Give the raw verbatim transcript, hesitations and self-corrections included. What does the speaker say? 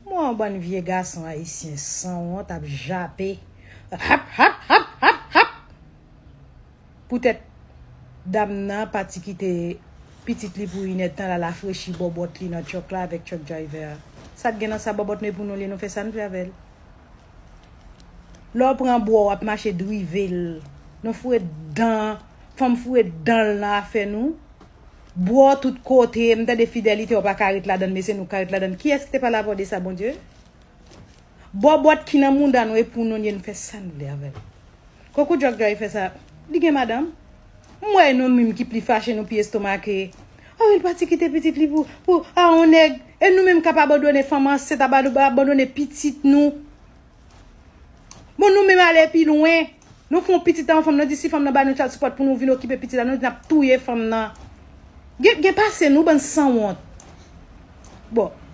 Mwen yon bann vye gason ayisyen sanwont ap jape. Hap, hap, hap, hap, hap. Poutèt dam nan pati kite pitit li pou inèdtan, l al afrechi bòbòt li nan truck la avèk truck driver a. Sa t gen nan sa? Bòbòt nou e pou nou li, nou fè sa n vle avè l. Lè w pran bwò w ap mache drive l, nou foure dan, fanm foure dan l nan afè nou. Bwò tout kote, m tande fidelite w pa ka ret ladann, mesye nou ka ret ladann. Kiyès ki te pale avè w de sa, Bondye? Bòbòt ki nan mouda nou e pou nou n ye, nou fè sa n vle avè l. Kòk ou djòk djòk fè sa, li gen madanm. M wè nou menm ki pli fache, nou pi estomake. Awi, l pati kite pitit li pou, pou a yon nèg. E nou menm k ap abandone fanm ansent, abandone pitit nou. Bon, nou menm ale pi lwen. Nou fè yon pitit a yon fanm, nou di si fanm nan ba nou child support pou nou vin okipe pitit la, nou di n ap touye fanm nan. Gen, gen pase nou, bann sanwont. Bon,